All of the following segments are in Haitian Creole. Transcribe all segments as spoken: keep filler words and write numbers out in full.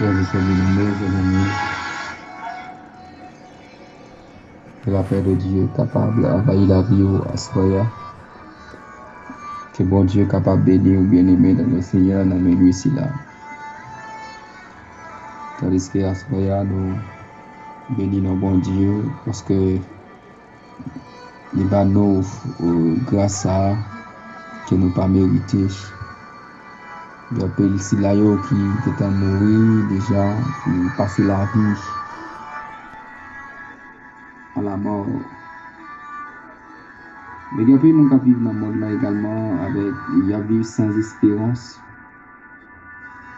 Frè e sè byeneme, byeneme, ke lapè de Dye kapab anvayi lavi w aswè a. Ke Bondye kapab beni w, byeneme nan Lesenyè, nan minui sila. Tandiske aswè a, nou beni non Bondye, paske li ba nou, eh, gras sa a ke nou pa merite. Gen anpil sila yo ki gentan mouri deja, ki pase lavi a la mò. Men gen anpil moun k ap viv nan mond lan egalman, avèk, y ap viv san esperans,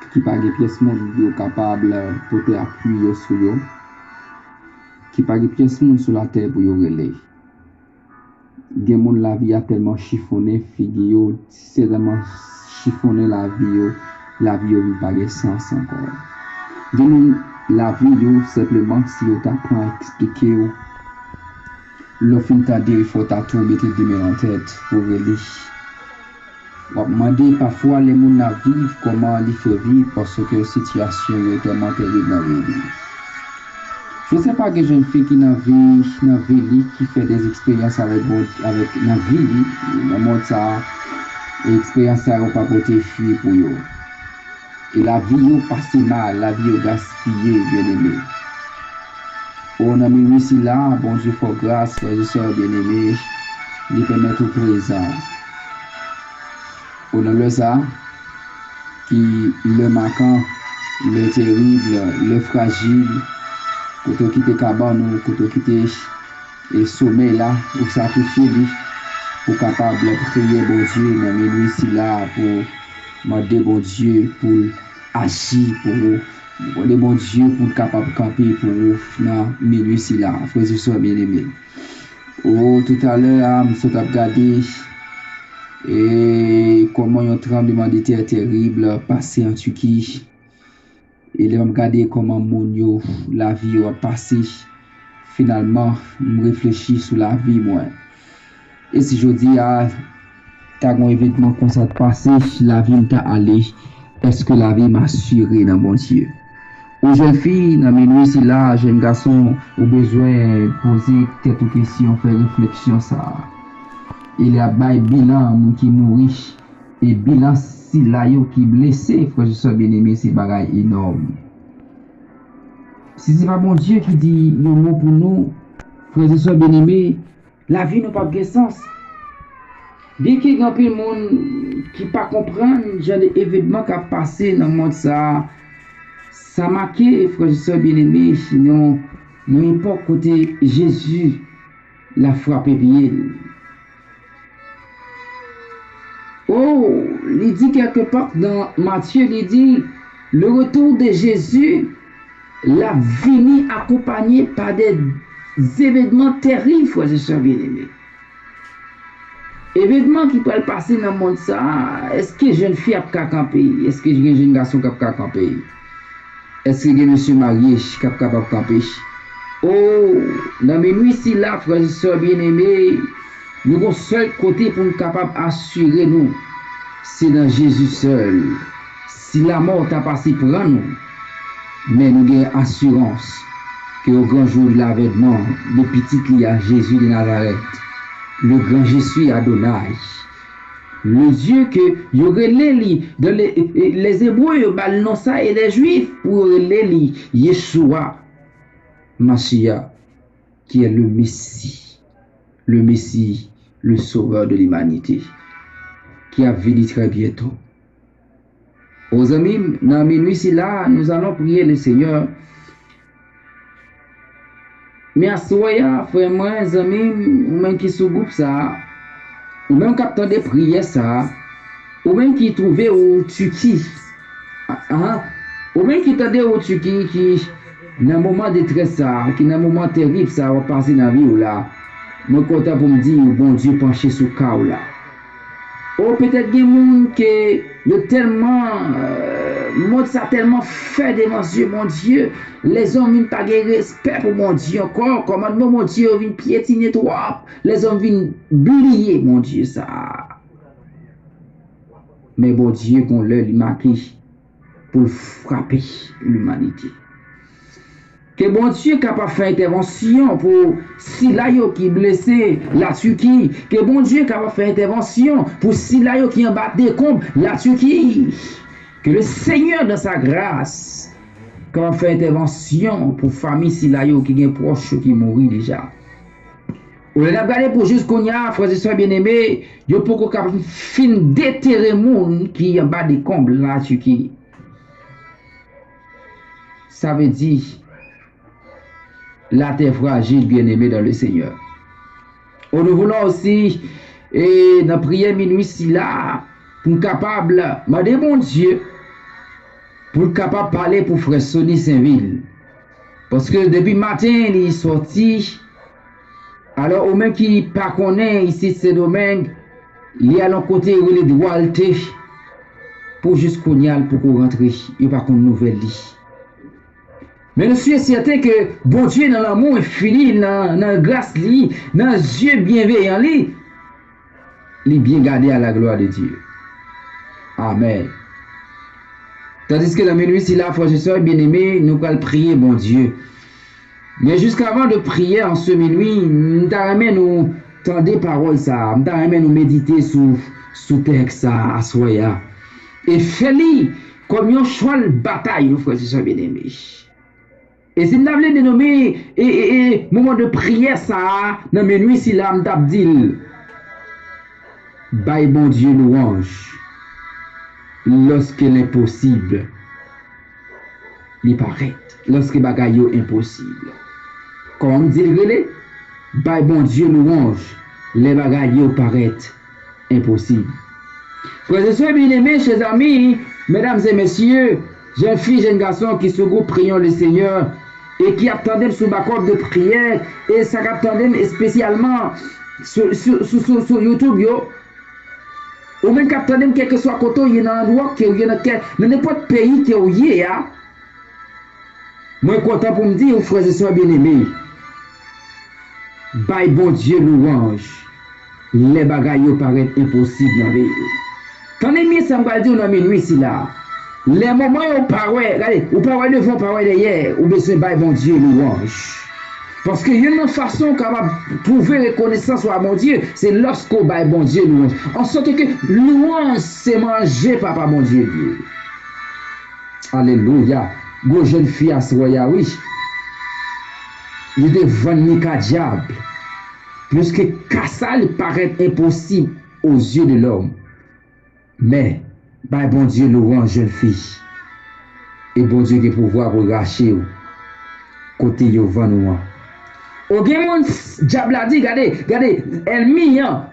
ki pa gen pyès moun yo kapab pote apui yo sou yo, ki pa gen pyès moun sou latè pou yo rele. Gen moun lavi a tèlman chifonnen figi yo, se tèlman chifonnen lavi yo, lavi yo vin pa gen sans ankò. Gen moun lavi yo senpleman, si yo ta pran eksplike w, lè w fin tande, fò w ta tou mete de men nan tèt pou w rele. W ap mande pafwa lè moun ap viv, kòman li fè viv, paske sitiyasyon yo tèlman terib nan vi li. Joseph pa gen jèn fi ki nan vi, nan vi li, ki fè de eksperyans avèk Bondye, avèk, nan vi li, nan mond sa a, e eksperyans sa yo pa pote fwi pou yo. E lavi yo pase mal, lavi yo gaspiye, byeneme. O, nan minui sila, Bondye fè w gras, frè e sè byeneme, li pèmèt ou prezan. O, nan lè sa a, ki lè makan, lè terib, lè frajil, kote w kite kabann ou, kote w kite, e, somèy la, ou sakrifye li pou kapab priye Bondye nan minui sila, pou mande Bondye pou l aji pou ou. Mande Bondye pou l kapab kanpe pou ou nan minui sila, frè e sè byeneme. O, toutalè a, m sot ap gade, e, kòman yon tranblemanntè terib pase an Tiki. E lè m ap gade kòman moun yo, lavi yo ap pase, finalman, m reflechi sou lavi mwen. E si jodi a, ta gon evènman konsa t pase, lavi m ta ale, èske lavi m asire nan Bondye? Ou jèn fi, nan minui sila, jèn gason, ou bezwen poze tèt ou kesyon, fè refleksyon sa a. E l ap bay bilan moun ki mouri, e bilan sila yo ki blese, frè e sè byeneme, se bagay enòm. Si se pa Bondye ki di yon mo pou nou, frè e sè byeneme, lavi nou p ap gen sans. Byenke gen anpil moun ki pa konprann jan de evènman k ap pase nan mond sa a, sa make, frè e sè byeneme, nan yon epòk kote Jezi la frape pye l. O, li di kèlke pa nan Matye, li di, le retour de Jésus, l ap vini akonpanye pa de evènman terib, frè e sè byeneme. Evènman ki pral pase nan mond sa a, èske jèn fi ap ka kanpe? Èske gen jèn gason k ap ka kanpe? Èske gen mesye marye k ap kapab kanpe? O, nan minui sila, frè e sè byeneme, nou gon sèl kote pou n kapab asire nou, se nan Jezi sèl. Si lamò ta pase pran nou, men nou gen asirans ke o gran jou de lavènman de Pitit li a, Jezi de Nazarèt, le grand je suis Adonai, le Dieu ke yo rele li, dans les, les Hébreux, yo ba l non sa, e les Juifs, pou yo rele li Yeshua Mashiach, qui est le Messie, le Messie, le Sauveur de l'humanité, qui a venu très bientôt. O zanmi m, nan minui sila, nous allons prier le Seigneur. Men aswè a, frè mwen, zanmi m, ou menm ki sou gwoup sa a, ou menm k ap tande priyè sa a, ou menm ki twouve ou Tiki, a, a, ou menm ki tande ou Tiki, ki nan moman detrès sa a, ki nan moman terib sa a w ap pase nan vi w la, mwen kontan pou m di w, Bondye panche sou ka w la. O, petèt gen moun ke yo tèlman, euh, mond sa tèlman fè devan zye Bondye, lèzòm vin pa gen respè pou Bondye ankò, kòmandman Bondye yo vin pyetine twòp, lèzòm vin bliye Bondye sa a. Men Bondye gon lè li make. pou l frape limanite. Ke Bondye kapab fè entèvansyon pou sila yo ki blese Latiki. Ke Bondye kapab fè entèvansyon pou sila yo ki anba dekonb Latiki. Ke le Seigneur dans sa grâce kapab fè entèvansyon pou fanmi sila yo ki gen pwòch yo ki mouri deja. Ou lè n ap gade pou jis kounye a, frè e sè byeneme, yo poko kapab fin detere moun ki anba dekonb Latiki. Sa vle di, la terre fragile, bien-aimé dans le Seigneur. Nous voulons aussi, e nan priyè minwi sila, pou n kapab mande Bondye pou l kapab pale pou frè Sony Senvil. Paske depi maten li sòti, alò ou menm ki pa konnen isit Sendomeng, li al yon kote yo rele Dwalte, pou jis kounye a l poko rantre, yo pa konn nouvèl li. Men nou si e sèten ke Bondye nan lanmou enfini, nan, nan gras li, nan zye byenveyan li, li byen gade a la glwa de Dye. Amèn. Tandiske nan minwi sila, frè e sè byeneme, nou pral priye Bondye. Men jiskavan de priye an se minwi, m ta renmen nou tande pawòl sa a, m ta renmen nou medite sou, sou tèks sa a aswè a. E fè li kòm yon chwal batay nou, frè e sè byeneme. E si n ta vle denome e, e, e moman de priyè sa a nan minwi sila, m t ap di l, bay Bondye lwanj lòske lenposib li parèt, lòske bagay yo enposib. Kòman m di l rele? Bay Bondye lwanj lè bagay yo parèt enposib. Frè e sè byeneme, chè zanmi, medam e mesye, jèn fi, jèn gason ki sou gwoup Prions le Seigneur e ki ap tande m sou bakòp de priyè, e sa k ap tande m espesyalman sou, sou, sou, sou, sou YouTube yo, ou menm k ap tande m kèlkeswa kote w ye, nan andwa ke w ye, nan kè, nan nenpòt peyi ke w ye a, mwen kontan pou m di w, frè e sè byeneme, bay Bondye lwanj lè bagay yo parèt enposib nan vi w. Tande byen sa m pral di w nan minwi sila. Lè moman yo pa wè, gade, ou pa wè devan, ou pa wè dèyè, ou bezwen bay Bondye lwanj. Paske youn nan fason w kapab pwouve rekonesans ou a Bondye, se lòske w bay Bondye lwanj. An sòt ke lwanj se manje Papa Bondye l ye. Alelouya. Gwo jèn fi aswè a, wi. Li te vann li ka dyab. Pliske ka sa li parèt enposib aux yeux de l'homme. Men, bay Bondye lwanj, jèn fi. E Bondye gen pouvwa pou rache w kote yo vann ou an. O gen moun, dyab la di, gade, gade, ènmi an,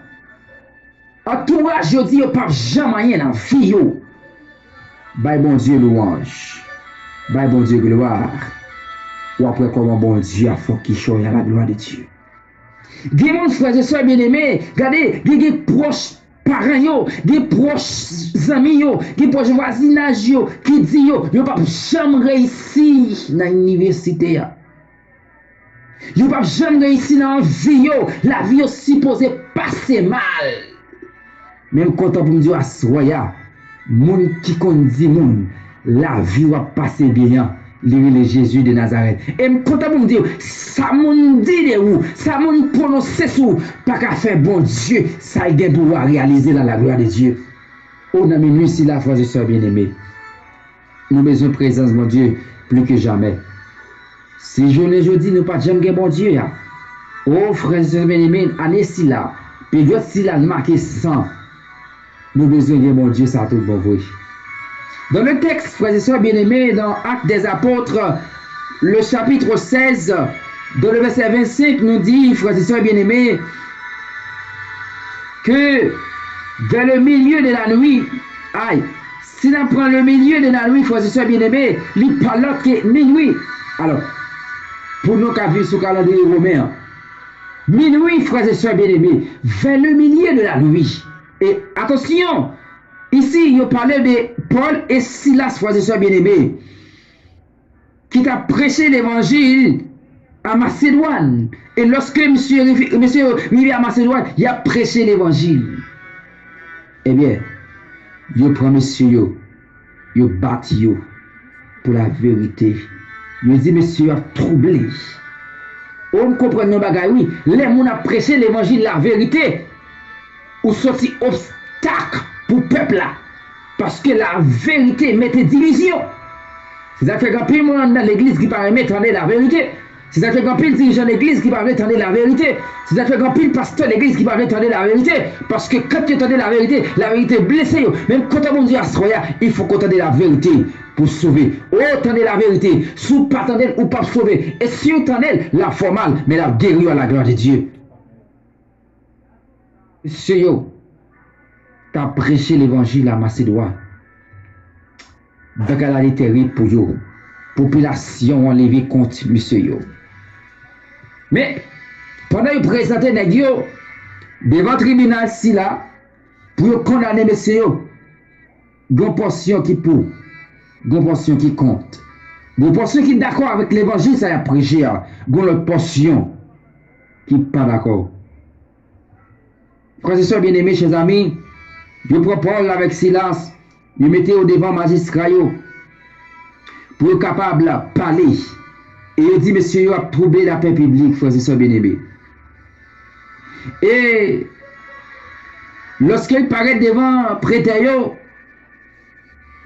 antouraj yo di yo p ap janm anyen nan vi yo. Bay Bondye lwanj. Bay Bondye glwa. W ap wè kòman Bondye ap fè w kichòy a la glwa de Dye. Gen moun, frè e sè byeneme, gade, gen, gen pwòch paran yo, gen pwòch zanmi yo, gen pwòch vwazinaj yo ki di yo, yo p ap janm reyisi nan inivèsite a. Yo p ap janm reyisi nan vi yo. Lavi yo sipoze pase mal. Men m kontan pou m di w aswè a, moun ki konn di moun lavi w ap pase byen an, li rele Jezi de Nazarèt. E m kontan pou m di w, sa moun di de ou, sa moun pwononse sou ou, pa ka fè Bondye sa l gen dwa reyalize la, la glwa de Dye. O, nan minwi sila, frè e sè byeneme, nou bezwen prezans Bondye pli ke jamè. Si jounen jodi nou pa t janm gen Bondye a, o, frè e sè byeneme, ane sila, peryòd sila n make san, nou bezwen gen Bondye sa tout bon vre. Dans le texte, frères et sœurs bien-aimés, dans Actes des Apôtres, le chapitre seize, dans le verset vingt-cinq, nou di, frè e sè byeneme, ke vers le milieu de la nuit, ay, si n ap pran le milieu de la nuit, frè e sè byeneme, li pa lòt ke minwi. Alò, pou nou k ap viv sou kalandriye women an, minwi, frè e sè byeneme, vers le milieu de la nuit. E atansyon, isi, yo pale de Pòl e Silas, frè e sè byeneme, ki t ap preche levanjil a Masedwàn. E lòske misye rive, misye yo rive a Masedwàn, y ap preche levanjil. Ebyen, yo pran mesye yo, Yo bat yo pou laverite. Yo di mesye yo ap twouble. O, m konprann yon bagay, wi. Lè moun ap preche levanjil laverite, ou soti obstak pou pèp la. Paske laverite mete divizyon. Se sa k fè gen anpil moun anndan legliz ki pa renmen tande laverite. Se sa k fè gen anpil dirijan legliz ki pa vle tande laverite. Se sa k fè gen anpil pastè legliz ki pa vle tande laverite. Paske kan yo tande laverite, laverite blese yo. Men m kontan Bondye aswè a, ifo w tande laverite pou w sove. O, tande laverite. Si w pa tande l, ou p ap sove. E si w tande l, l ap fè w mal, men l ap geri w à la gloire de Dieu. Mesye yo t ap preche levanjil a Masedwàn. Bagay la te terib pou yo. Popilasyon an leve kont mesye yo. Men, pandan yo prezante nèg yo devan tribinal sila pou yo kondane mesye yo, gen yon pòsyon ki pou, gen yon pòsyon ki kont. Gen yon pòsyon ki dakò avèk levanjil sa y ap preche a, gen yon lòt pòsyon ki pa dakò. Frè e sè byeneme, chè zanmi, yo pran Pòl avèk Silas, yo mete yo devan majistra yo pou yo kapab pale. E yo di mesye yo ap twouble lapè piblik, frè e sè byeneme. E lòske yo parèt devan pretè yo,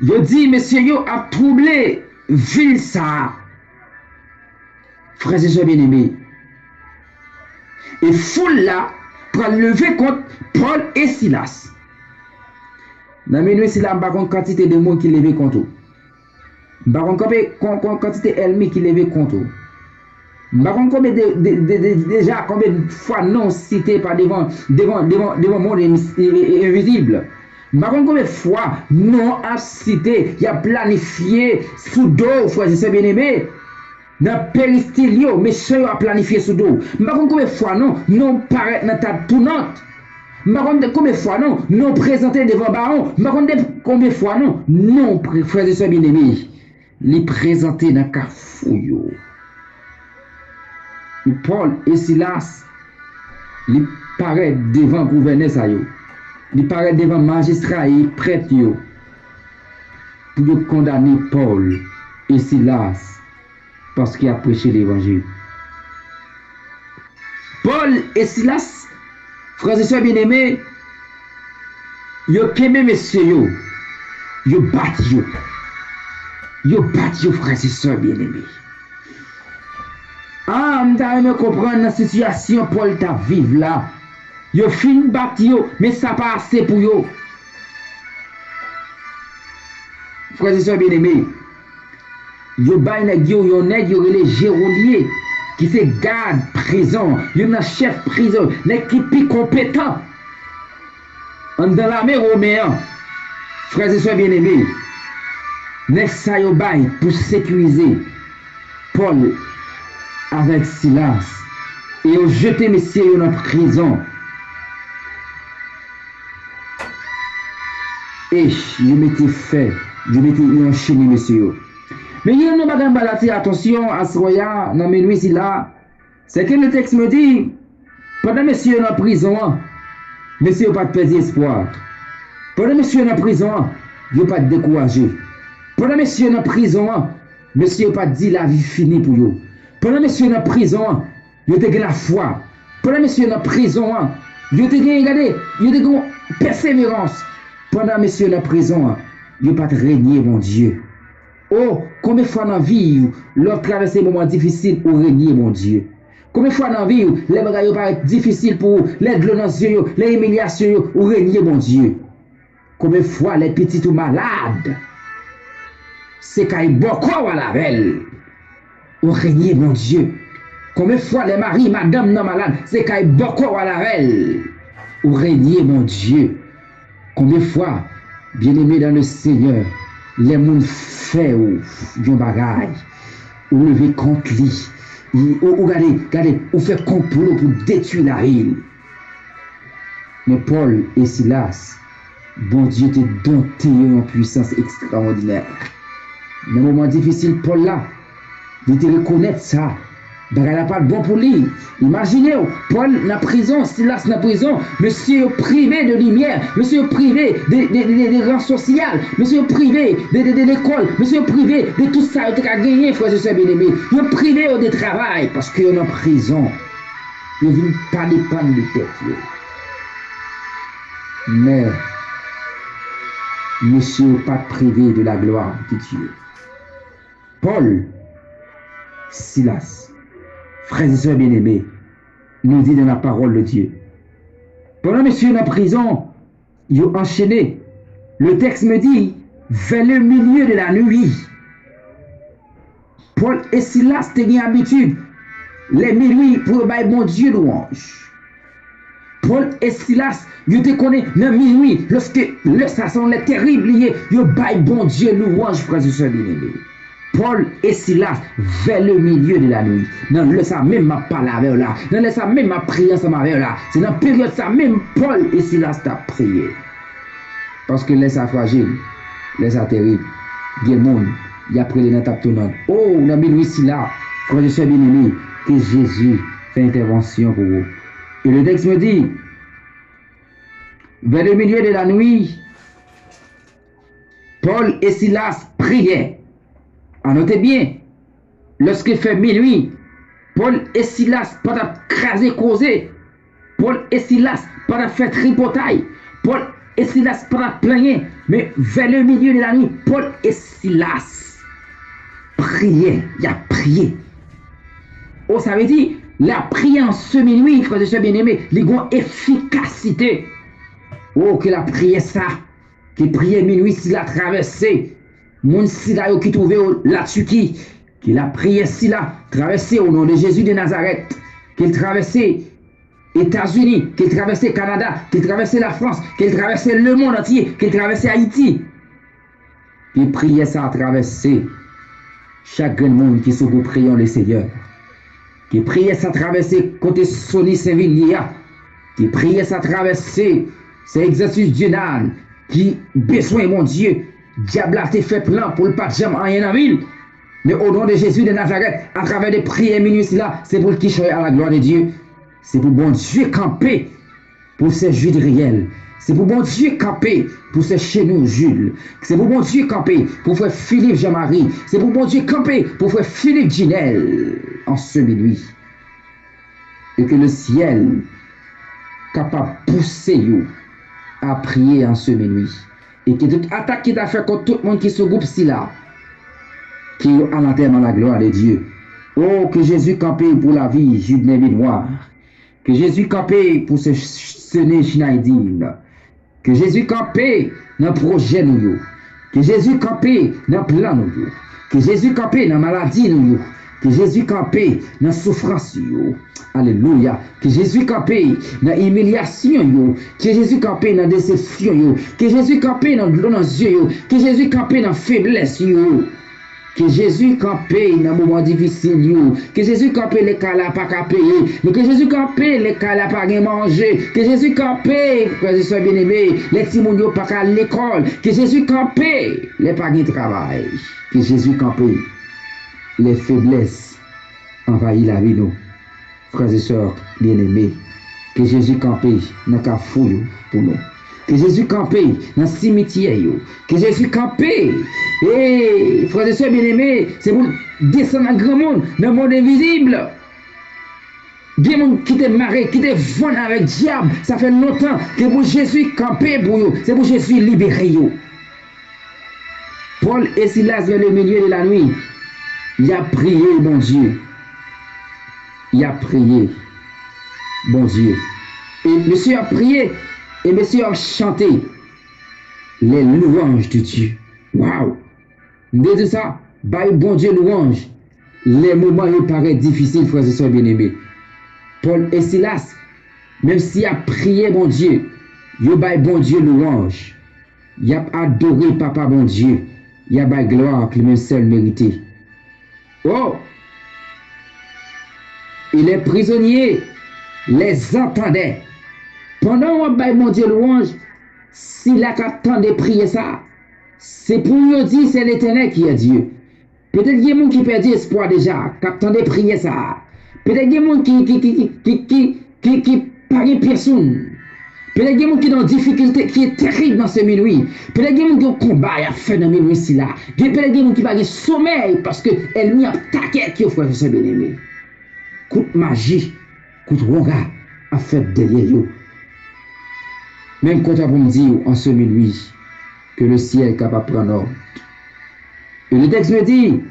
yo di mesye yo ap twouble vil sa a. Frè e sè byeneme, e foul la pral leve kont Pòl e Silas. Nan minwi sila, m pa konn kantite de moun ki leve kont ou. M pa konn konbe, kon, kon kantite ènmi ki leve kont ou. M pa konn konbe de, de, de, de, deja konbe fwa non w site pa devan, devan, devan, devan mond en-, e, e, e, envizib. M pa konn konbe fwa non w ap site, y ap planifye sou do w, frè e sè byeneme. Nan peristil yo, mesye yo ap planifye sou do w. M pa konn konbe fwa non, non w parèt nan tab tounant. M pa konn konbe fwa non, non w prezante devan bawon. M pa konn de-, konbe fwa non, non w pre-, frè e sè byeneme. Li prezante nan kafou yo. Pòl e Silas, li parèt devan gouvènè sa yo. Li parèt devan majistra e prèt yo pou yo kondane Pòl e Silas paske y ap preche levanjil. Pòl e Silas, frè e sè byeneme, yo kenbe mesye yo, yo bat yo. Yo bat yo, frè e sè byeneme. A, m ta renmen konprann nan sitiyasyon Pòl t ap viv la. Yo fin bat yo, men sa pa ase pou yo. Frè e sè byeneme, yo bay nèg yo, yon nèg yo rele Jewolyè, ki se gad prizon, youn nan chèf prizon, nèg ki pi konpetan anndan lame women an. Frè e sè byeneme, nèg sa yo bay pou sekirize Pòl avèk Silas, e yo jete mesye yo nan prizon. E yo mete fè, yo mete yo anchene mesye yo. Men gen yon bagay m pral atire atansyon aswè a nan minwi sila, se ke le tèks nou di, pandan mesye yo nan prizon an, mesye yo pa t pèdi espwa. Pandan mesye yo nan prizon an, yo pa t dekouraje. Pandan mesye yo nan prizon an, mesye yo pa t di lavi fini pou yo. Pandan mesye yo nan prizon an, yo te gen lafwa. Pandan mesye yo nan prizon an, yo te gen, gade, yo te gen yon pèseverans. Pandan mesye yo nan prizon an, yo pa t renye Bondye. O, konbyen fwa nan vi w, lè w ap travèse moman difisil, ou renye Bondye? Konbyen fwa nan vi w, lè bagay yo parèt difisil pou ou, lè dlo nan zye yo, lè imilyasyon yo, ou renye Bondye? Konbyen fwa lè pitit ou malad, se kay bòkò w al avè l, ou renye Bondye? Konbyen fwa lè mari, madanm nan malad, se kay bòkò w al avè l, ou renye Bondye? Konbyen fwa, byeneme dan le Senyè, lè moun fè w yon bagay, ou leve kont li, ou, ou gade, gade, ou fè konplo pou detwi lavi l? Men Pòl e Silas, Bondye te dote yo yon pwisans ekstraòdinè. Nan moman difisil Pòl la, li te rekonèt sa. Bagay la pa t bon pou li. Imajine w, Pòl nan prizon, Silas nan prizon, mesye yo prive de limyè, mesye yo prive de, de, de, de ran sosyal, mesye yo prive de, de, de lekòl, mesye yo prive de tout sa yo te ka genyen, frè e sè byeneme. Yo prive yo de travay paske yo nan prizon. Yo vin pa depann de tèt yo. Men, mesye yo pa t prive de la gloire de Dieu. Pòl, Silas, frè e sè byeneme, nou di dans la parole de Dieu. Pandan mesye yo nan prizon, yo anchene. Le texte me dit, vers le milieu de la nuit. Pòl e Silas te gen abitid, lè minwi, pou yo bay Bondye lwanj. Pòl e Silas, yo te konnen nan minwi, lòske lè sa se yon lè terib li ye, yo bay Bondye lwanj, frè e sè byeneme. Pòl e Silas, vers le milieu de la nuit. Nan lè sa menm m ap pale avè w la, nan lè sa menm m ap priye ansanm avè w la, se nan peryòd sa menm Pòl e Silas t ap priye. Paske lè sa frajil, lè sa terib. Gen moun, y ap rele nan tap tounant. O, nan minwi sila, frè e sè byeneme, ke Jezi fè entèvansyon pou ou. E le texte me dit, vers le milieu de la nuit, Pòl e Silas priyè. Anote byen, lòske fè minwi, Pòl e Silas pa t ap kraze koze. Pòl e Silas pa t ap fè tripotay. Pòl e Silas pa t ap plenyen. Men vers le milieu de la nuit, Pòl e Silas priyè, y ap priye. O, sa vle di, lè y ap priye an se minwi, frè e sè byeneme, li gon efikasite. O, ke lapriyè sa, ke priyè minwi sila travèse moun sila yo ki twouve yo Latiki, ke lapriyè sila travèse o non de Jezi de Nazarèt, ke l travèse Etazini, ke l travèse Kanada, ke l travèse Lafrans, ke l travèse lemonn antye, ke l travèse Ayiti. Ke priyè sa a travèse chak grenn moun ki sou gwoup Reyon Leseyè. Ke priyè sa travèse kote Sony Senvilye a. Ke priyè sa travèse sè Exantus Dieunane ki bezwen Bondye. Dyab la te fè plan pou l pa t janm anyen nan vi l. Men o non de Jezi de Nazarèt, atravè de priyè minwi sila, se pou l kichòy a la glwa de Dye. Se pou Bondye kanpe pou sè Jidriyèl. Se pou Bondye kanpe pou sè Chenou Jil. Se pou Bondye kanpe pou frè Filip Janmari. Se pou Bondye kanpe pou frè Filip Jinèl an se minwi. E ke lesyèl kapab pouse yo a priye an se minwi. E ke tout atak ki ta fè kont tout moun ki sou gwoup sila, ke yo al antèman la glwa de Dye. O, ke Jezi kanpe pou lavi Jidne Benoit. Ke Jezi kanpe pou sè Sene Chinaydin. Ke Jezi kanpe nan pwojè nou yo. Ke Jezi kanpe nan plan nou yo. Ke Jezi kanpe nan maladi nou yo. Ke Jezi kanpe nan soufrans yo. Alelouya. Ke Jezi kanpe nan imilyasyon yo. Ke Jezi kanpe nan desepsyon yo. Ke Jezi kanpe nan dlo nan zye yo. Ke Jezi kanpe nan feblès yo. Ke Jezi kanpe nan moman difisil yo. Ke Jezi kanpe lè kay la pa ka peye. Men ke Jezi kanpe lè kay la pa gen manje. Ke Jezi kanpe, frè e sè byeneme, lè timoun yo pa ka al lekòl. Ke Jezi kanpe lè pa gen travay. Ke Jezi kanpe lè feblès anvayi lavi nou. Frè e sè byeneme, ke Jezi kanpe nan kafou yo pou nou. Ke Jezi kanpe nan simityè yo. Ke Jezi kanpe, e, frè e sè byeneme, se pou l desann nan granmoun, nan mond envizib. Gen moun ki te mare, ki te vann avèk dyab, sa fè lontan, ke pou Jezi kanpe pou yo, se pou Jezi libere yo. Pòl e Silas, vers le milieu de la nuit, y ap priye Bondye. Y ap priye Bondye. E mesye ap priye, e mesye ap chante les louanges de Dieu. Waw! M te di sa, bay Bondye lwanj lè moman yo parèt difisil, frè e sè byeneme. Pòl e Silas, menm si y ap priye Bondye, yo bay Bondye lwanj. Y ap adore Papa Bondye. Y ap bay glwa ke li menm sèl merite. Oh! Et les prisonniers les entendaient. Pandan w ap bay Bondye lwanj, sila k ap tande priyè sa a, se pou yo di, c'est l'Éternel qui est Dieu. Petèt gen moun ki pèdi espwa deja, k ap tande priyè sa a. Petèt gen moun ki, ki, ki, ki, ki, ki, ki, ki pa gen pyès moun. Petèt gen moun ki nan difikilte ki terib nan se minwi. Petèt gen moun ki gen yon konba y ap fè nan minwi sila. Gen, petèt gen moun ki pa gen somèy paske ènmi ap atake yo, frè e sè byeneme. Kout maji, kout wonga ap fèt dèyè yo. Men m kontan pou m di w an se minwi ke le syèl kapab pran nòt. Et le texte me dit,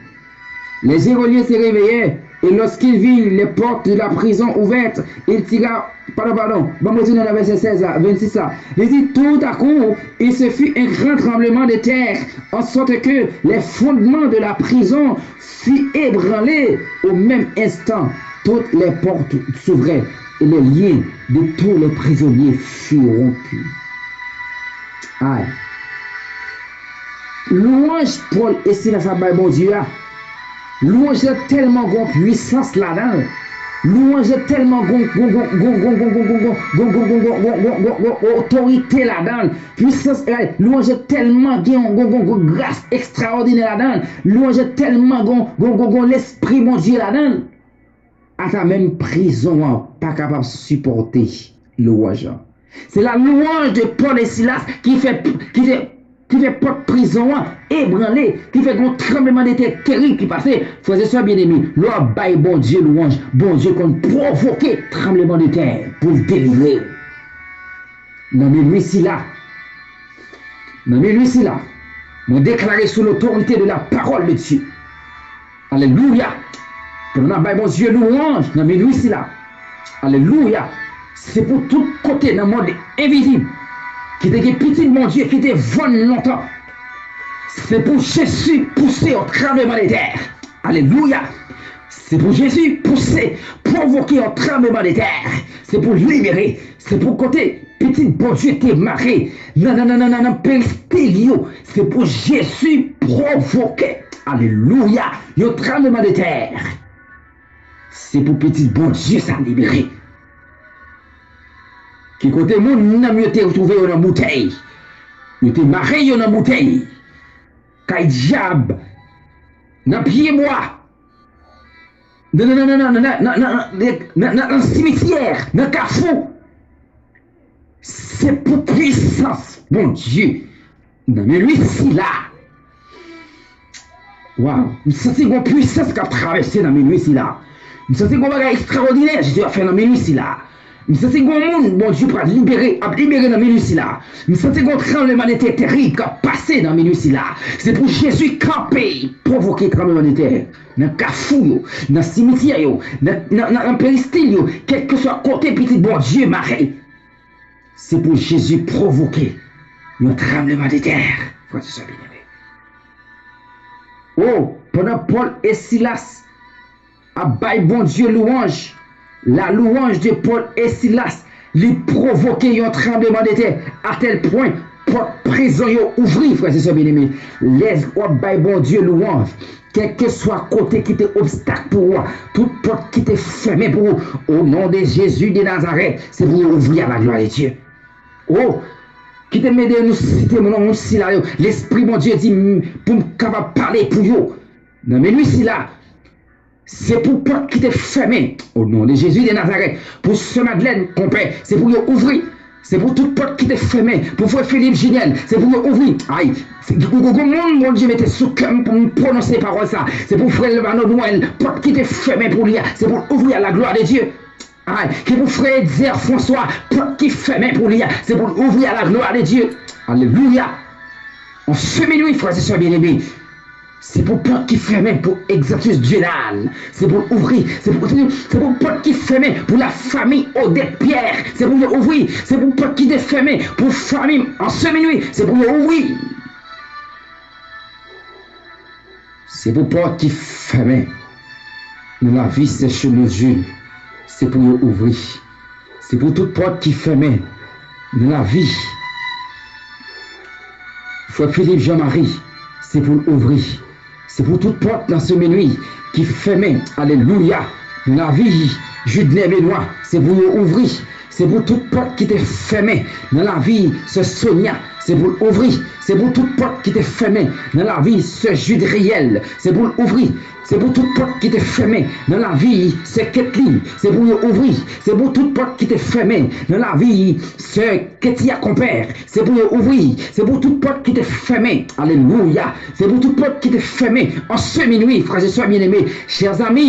les geôliers se réveillèrent, et lorsqu'ils virent les portes de la prison ouvertes, ils tirèrent, pardon, pardon, ban m retounen nan vèsè sèz la, vennsis la. Li di, tout à coup, il se fit un grand tremblement de terre, en sorte que les fondements de la prison furent ébranlés. Au même instant, toutes les portes s'ouvrirent, et les liens de tous les prisonniers furent rompus. Ay. Lwanj Pòl e Silas ap bay Bondye a, lwanj la tèlman gon pwisans ladan l. Lwanj la tèlman gon, gon, gon otorite ladan l. Pwisans, lwanj la tèlman gen yon gon, gon, gon gras ekstraòdinè ladan l. Lwanj la tèlman gon, gon, gon, gon Lespri Bondye ladan l. Ata menm prizon an pa kapab sipòte lwanj lan. Se la louange de Paul et Silas ki fè, ki fè, ki fè pòt prizon an ebranle, ki fè gon tranblemanntè terib ki pase. Frè e sè byeneme, lè w ap bay Bondye lwanj, Bondye konn pwovoke tranblemanntè pou l delivre w. Nan minwi sila, nan minwi sila, mwen deklare sou lotorite de la parole de Dieu. Alelouya! Pandan n ap bay Bondye lwanj nan minwi sila. Alelouya! Se pou tout kote nan mond envizib ki te gen pitit Bondye ki te vann lontan. Se pou Jezi pouse yon tranblemanntè. Alelouya! Se pou Jezi pouse, pwovoke yon tranblemanntè. Se pou libere. Se pou kote pitit Bondye te mare nan, nan, nan, nan, nan, nan peristil yo. Se pou Jezi pwovoke, alelouya, yon tranblemanntè. Se pou pitit Bondye sa libere. Ki kote moun nanm yo te twouve yo nan boutèy. Yo te mare yo nan boutèy. Kay dyab, nan pyebwa, nan, nan, nan simityè, nan kafou. Se pou pwisans Bondye nan minwi sila. Waw, m santi gon pwisans k ap travèse nan minwi sila. M santi gon bagay ekstraòdinè Jezi ap fè nan minwi sila. M santi gon moun Bondye pral libere, ap libere nan minwi sila. M santi gon tranblemanntè terib k ap pase nan minwi sila. Se pou Jezi kanpe, pwovoke tranblemanntè nan kafou yo, nan simityè yo, nan, nan, nan, nan peristil yo, kèlkeswa kote pitit Bondye mare. Se pou Jezi pwovoke yon tranblemanntè, frè e sè byeneme. O, pandan Pòl e Silas ap bay Bondye lwanj, la louange de Paul et Silas, li pwovoke yon tranblemanntè atèl pwen pòt prizon yo ouvri, frè e sè byeneme. Lè w ap bay Bondye lwanj, kèlkeswa kote ki te obstak pou ou a, tout pòt ki te fèmen pou ou, au nom de Jésus de Nazareth, se pou yo ouvri à la gloire de Dieu. O, kite m ede nou site non moun sila yo. Lespri Bondye di m pou m kapab pale pou yo. Nan minwi sila, se pou pòt ki te fèmen, au nom de Jésus de Nazareth, pou sè Madlèn, konpè, se pou yo ouvri. Se pou tout pòt ki te fèmen, pou frè Philippe Juniel, se pou yo ouvri. Ay, se, gon, gon, gon moun Bondye mete sou kè m pou m pwononse pawòl sa. Se pou frè Levano Noël, pòt ki te fèmen pou li a, se pou l ouvri à la gloire de Dieu. Ay, ki pou frè Edzer François, pòt ki fèmen pou li a, se pou l ouvri à la gloire de Dieu. Alelouya. An se minwi, frè e sè byeneme, se pou pòt ki fèmen pou Exantus Dieudal, se pou l ouvri. Se pou, se pou pòt ki fèmen pou la famille Odette Pierre, se pou yo ouvri. Se pou pòt ki te fèmen pou fanmi m an se minwi, se pou yo ouvri. Se pou pòt ki fèmen nan lavi sè Chenozil, se pou yo ouvri. Se pou tout pòt ki fèmen nan lavi frè Philippe Jean Marie, se pou l ouvri. Se pou tout pòt nan se minwi ki fèmen, alelouya, nan lavi Judner Benoît, se pou yo ouvri. Se pou tout pòt ki te fèmen nan lavi sè Sonia, se pou l ouvri. Se pou tout pòt ki te fèmen nan lavi sè Jude Riel, se pou l ouvri. Se pou tout pòt ki te fèmen nan lavi sè Ketly, se pou yo ouvri. Se pou tout pòt ki te fèmen nan lavi sè Ketia Konpè, se pou yo ouvri. Se pou tout pòt ki te fèmen, alelouya. Se pou tout pòt ki te fèmen an se minwi, frè e sè byeneme, chè zanmi,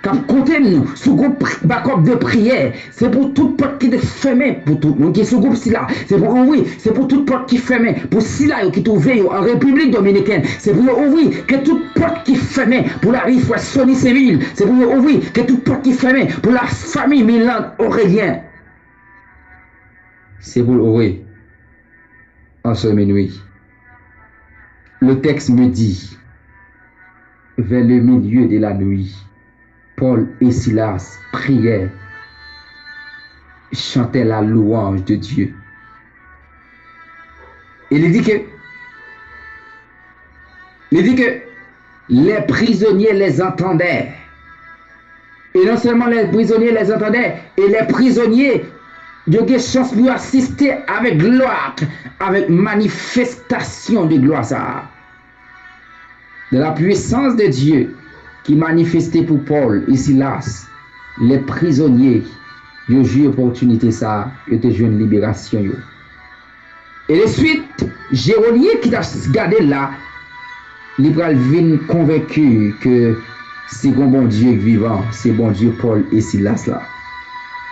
k ap koute m sou gwoup bakòp de priyè. Se pou tout pòt ki te fèmen pou tout moun ki sou gwoup sila. Se pou ouvri. Se pou tout pòt ki fèmen pou sila yo ki twouve yo an Repiblik Dominikèn. Se pou yo ouvri. Ke tout pòt ki fèmen pou lari frè Sony Sevil. Se pou yo ouvri. Ke tout pòt ki fèmen pou lafanmi Milan Orelyen. Se pou l ouvri. An se minwi. Le texte me dit, vers le milieu de la nuit, Paul et Silas prièrent, chantaient la louange de Dieu. E li di ke, li di ke, les prisonniers les entendaient. E non sèlman les prisonniers les entendaient, e les prisonniers, yo gen chans pou yo asiste avèk glwa, avèk manifestasyon de glwa sa a. De la puissance de Dieu ki manifeste pou Pòl e Silas, les prisonniers, yo jwi opòtinite sa a, yo te jwenn liberasyon yo. E de swit, Jerolye ki t ap gade l la, li pral vin konvenki ke se gon Bondye k vivan, se Bondye Pòl e Silas la.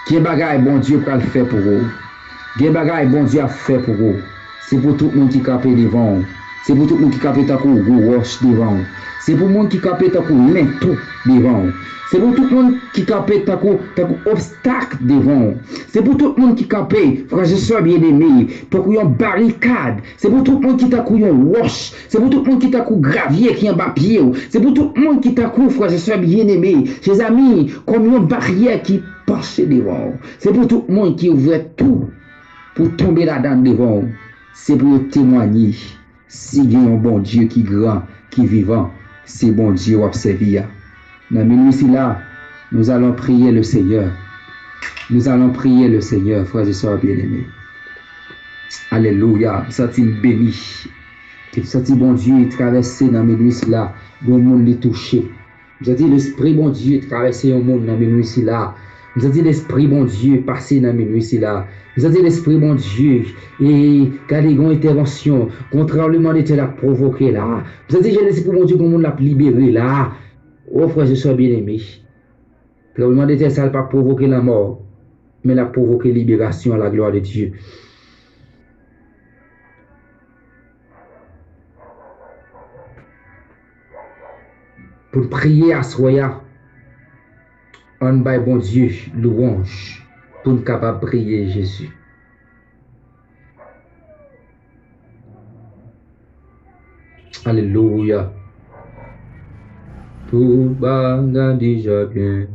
Gen bagay Bondye pral fè pou ou. Gen bagay Bondye ap fè pou ou. Se pou tout moun ki kanpe devan w. Se pou tout moun ki kanpe tankou gwo wòch devan w. Se pou moun ki kanpe tankou lentou devan w. Se pou tout moun ki kanpe tankou, tankou obstak devan w. Se pou tout moun ki kanpe, frè e sè byeneme, tankou yon barikad. Se pou tout moun ki tankou yon wòch. Se pou tout moun ki tankou gravye ki anba pye w. Se pou tout moun ki tankou, frè e sè byeneme, chè zanmi, kòm yon baryè ki panche devan w. Se pou tout moun ki ouvè tou pou tonbe ladan devan w. Se pou yo temwanye. Si gen yon Bondye ki gran, ki vivan, se Bondye w ap sèvi a. Nan minwi sila, nous allons prier le Seigneur. Nous allons prier le Seigneur, frères et sœurs bien-aimés. Alelouya, m santi m beni. M santi Bondye travèse nan minwi sila. Gon moun li touche. M santi Lespri Bondye travèse yon moun nan minwi sila. M santi Lespri Bondye pase nan minwi sila. M santi Lespri Bondye, e, gade, gon entèvansyon, gon tranblemanntè l ap pwovoke la. M santi Jezikri Bondye, gon moun l ap libere la. O, frè e sè byeneme, tranblemanntè sa l p ap pwovoke lanmò, men l ap pwovoke liberasyon à la gloire de Dieu. Pou n priye aswè a, ann bay Bondye louwanj pou n kapab priye Jezi. Alelouya. Tout bagay deja byen.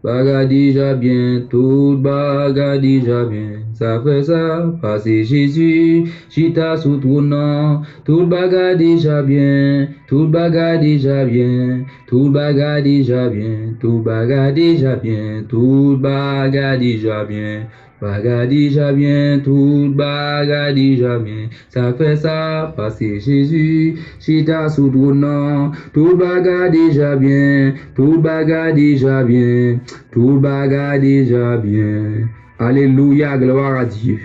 Bagay deja byen, tout bagay deja byen. Sa fè sa, paske Jezi chita sou twòn nan. Tout bagay deja byen, tout bagay deja byen, tout bagay deja byen, tout bagay deja byen, tout bagay deja byen. Bagay deja byen, tout bagay deja byen. Sa fè sa, paske Jezi chita sou twòn nan. Tout bagay deja byen, tout bagay deja byen, tout bagay deja byen. Alelouya, gloire à Dieu.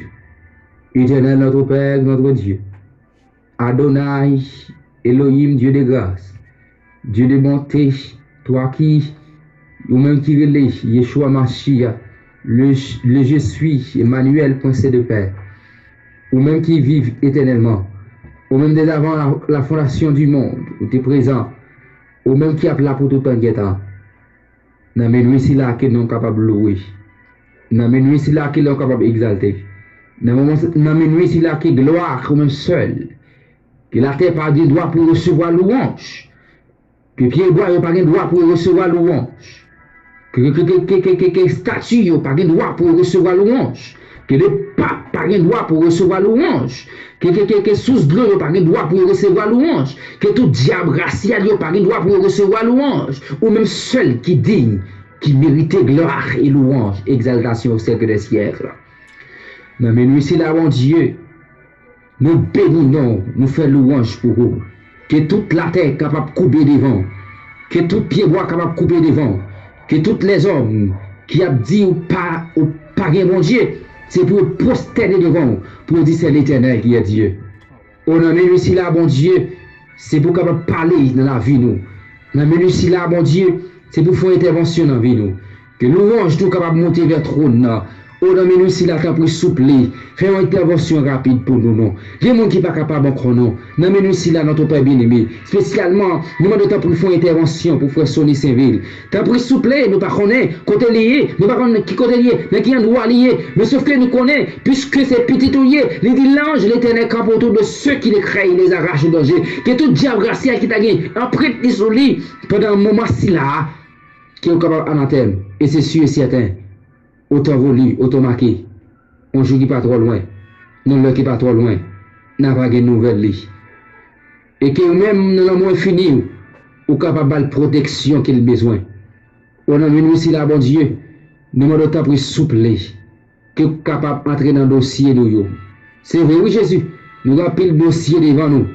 Éternel notre Père, notre Dieu. Adonai, Elohim, Dieu de grâce, Dieu de bonté, toi qui, ou menm ki rele Yeshua Mashiach, le, le Je suis, Emmanuel, Prince de paix, ou menm ki viv etènèlman, ou menm dè avan la, la fondasyon di mond, ou te prezan, ou menm ki ap la pou tout tan gen tan. Nan minwi sila ke non w kapab louwe. Nan minwi sila ke non w kapab egzalte. Nan moman, nan minwi sila ke glwa a ou menm sèl. Ke latè pa gen dwa pou resevwa louwanj. Ke pyebwa yo pa gen dwa pou resevwa louwanj. Ke, ke, ke, ke, ke, ke, ke estati yo pa gen dwa pou resevwa louwanj. Ke lepap pa gen dwa pou resevwa louwanj. Ke, ke, ke, ke sous dlo yo pa gen dwa pou yo resevwa louwanj. Ke tout dyab rasyal yo pa gen dwa pou yo resevwa louwanj. Ou menm sèl ki diy, ki merite glwa e louwanj, egzaltasyon o syèk dè syèk. Nan minwi sila, Bondye, Nou beni non w, nou fè lwanj pou ou. Ke tout latè kapab koube devan w. Ke tout pyebwa kapab koube devan w. Ke tout lèzòm ki ap di ou pa, ou pa gen Bondye, se pou yo pwostène devan w, pou yo di, c'est l'Éternel qui est Dieu. O, nan minwi sila, Bondye, se pou w kapab pale nan lavi nou. Nan minwi sila, Bondye, se pou w fè yon entèvansyon nan vi nou. Ke lwanj nou kapab monte vè twòn nan. O, nan minwi sila, tanpri, souple, fè yon entèvansyon rapid pou nou, non. Gen moun ki pa kapab ankò, non. Nan minwi sila, notre Père bien-aimé, espesyalman, nou mande w tanpri fè yon entèvansyon pou frè Sony Sainvil. Tanpri, souple, nou pa konnen kote li ye, nou pa konnen ki kote li ye, nan ki andwa li ye, men sòf ke nou konnen, piske se pitit ou ye, li di, l'ange l'Éternel campe autour de ceux qu'il craignent, il les arrache au danger. Ke tout djab rasyal ki ta gen anprent li sou li, pandan moman sila a, ke yo kapab anatèm. E se si e sèten, otan voli, otan make, yon jou ki pa twò lwen, nan lè ki pa twò lwen, n a va gen nouvèl li. E ke ou menm, nan lanmou enfini w, ou kapab ba l pwoteksyon ke l bezwen. O, nan minwi sila, Bondye, nou mande w tanpri souple, ke w kapab antre nan dosye nou yo. Se vre, wi, Jezi, nou gen anpil dosye devan nou,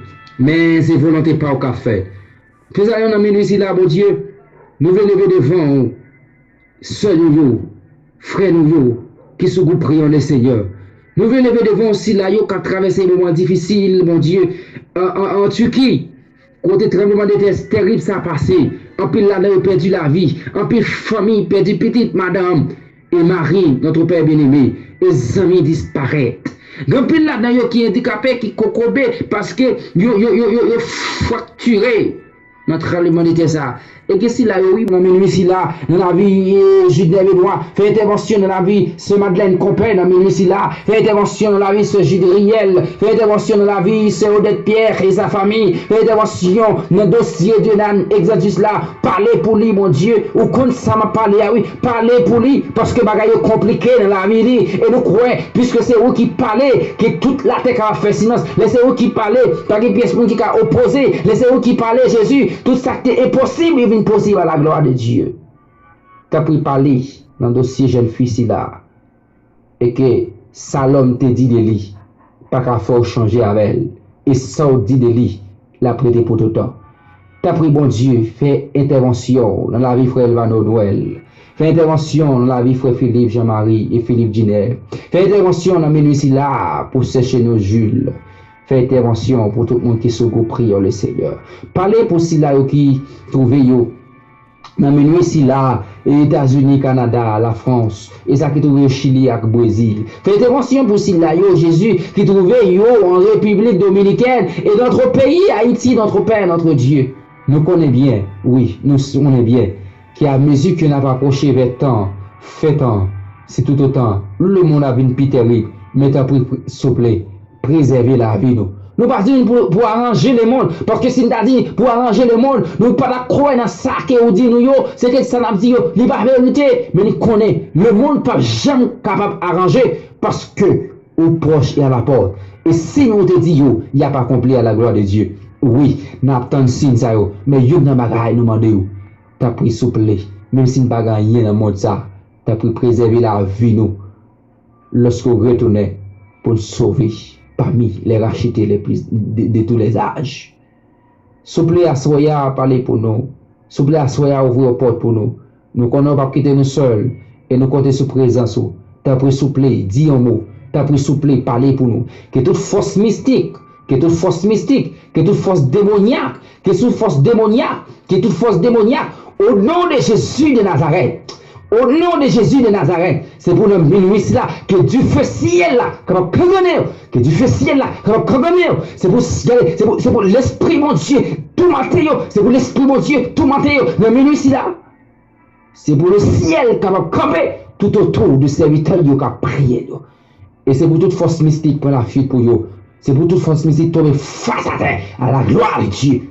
men se volonte pa w k ap fèt. Pèp Zayon, nan minwi sila, Bondye, nou vle leve devan w sè nou yo, frè nou yo, ki sou gwoup Priyons le Seigneur. Nou vle leve devan w sila yo k ap travèse moman difisil, Bondye, an, an, an Tiki, kote tranblemanntè terib sa pase. Anpil ladan yo pèdi lavi, anpil fanmi pèdi pitit, madanm, e mari, notre Père bien-aimé, e zanmi disparèt. Gen anpil ladan yo ki andikape, ki kokobe, paske yo, yo, yo, yo, yo fraktire nan tranblemanntè sa. E gen sila yo, wi, nan minwi sila, nan lavi, e, Judnè Benoît, fè entèvansyon nan lavi sè Madeleine Compère nan minwi sila, fè entèvansyon nan lavi sè Judriel, fè entèvansyon nan lavi sè Odette Pierre e sa fanmi, fè entèvansyon nan dosye Dieunane Exantus la, pale pou li, Bondye, ou konn sa m ap pale a, wi, pale pou li, paske bagay yo konplike nan lavi li, e nou kwè, piske se ou ki pale, ke tout latè kapab fè silans, lè se ou ki pale, pa gen pyès moun ki ka opoze, lè se ou ki pale, Jezi, tout sa k te enposib, li vin posib à la gloire de Dieu. Tanpri pale nan dosye jèn fi sila, e ke sa lòm te di de li, pa ka fè w chanje avè l, e sa w di de li, l ap rete pou toutan. Tanpri, Bondye, fè entèvansyon w nan lavi frè Elvano Noël. Fè entèvansyon w nan lavi frè Philippe Jean Marie e Philippe Giner. Fè entèvansyon w nan minwi sila pou sè Cheno Jules. Fè entèvansyon w pou tout moun ki sou gwoup Priyons le Seigneur. Pale pou sila yo ki twouve yo nan minwi sila, Etazini, Kanada, Lafrans, e sa ki twouve yo Chili ak Brezil. Fè entèvansyon pou sila yo, Jezi, ki twouve yo an Repiblik Dominikèn, e notre pays, Haïti, notre Père, notre Dieu. Nou konnen byen, wi, nou konnen byen, ke amezi ke n ap apwoche vè tan, fen tan, se toutotan lemonn ap vin pi terib. Men tanpri, souple, prezève lavi nou. Nou pa di n pou, pou aranje lemonn, paske si n ta di pou aranje lemonn, nou pa ta kwè nan sa ke ou di nou yo, se te sa n ap di yo, li pa verite, men nou konnen lemonn p ap janm kapab aranje, paske ou pwòch e a la pòt. E siy ou te di yo, y ap akonpli à la gloire de Dieu. Wi, n ap tann siy sa yo, men youn nan bagay nou mande w, tanpri souple, menm si n pa gen anyen nan mond sa, tanpri prezève lavi nou lòske w retounen pou n sove parmi les rachetés les plus de, de tous les âges. Souple, aswè a, pale pou nou. Souple, aswè a, ouvri yon pòt pou nou. Nou konnen w p ap kite nou sèl, e nou konte sou prezans ou. Tanpri souple, di yon mo. Tanpri souple, pale pou nou. Ke tout fòs mistik, ke tout fòs mistik, ke tout fòs demonyak, ke tout fòs demonyak, ke tout fòs demonyak, au nom de Jésus de Nazareth. Au nom de Jésus de Nazareth, se pou nan minwi sila, ke dife syèl la kapab kangannen yo, ke dife syèl la kapab kangannen yo. Se pou, se pou, se pou Lespri Bondye toumante yo, se pou Lespri Bondye toumante yo nan minwi sila. Se pou le syèl kapab kanpe tout otou de sèvitè l yo k ap priye yo. E se pou tout fòs mistik pran lafuit pou yo. Se pou tout fòs mistik tonbe fas atè à la gloire de Dieu.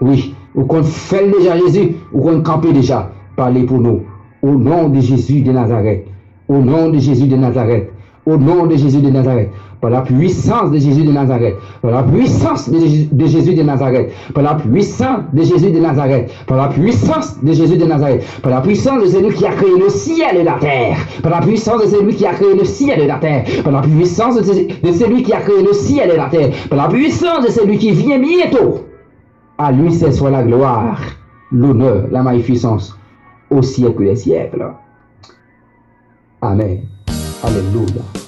Wi, ou konn fè l deja, Jezi, ou konn kanpe deja. Pale pou nou. Au nom de Jésus de Nazareth. Au nom de Jésus de Nazareth. Au nom de Jésus de Nazareth. Par la puissance de Jésus de Nazareth. Par la puissance de Jésus, de Jésus de Nazareth. Par la puissance de Jésus de Nazareth. Par la puissance de Jésus de Nazareth. Par la puissance de celui qui a créé le ciel et la terre. Par la puissance de celui qui a créé le ciel et la terre. Par la puissance de, de celui qui a créé le ciel et la terre. Par la puissance de celui qui vient bientôt. À lui seul soit la gloire, l'honneur, la magnificence au siècle des siècles. Amen. Alelouya.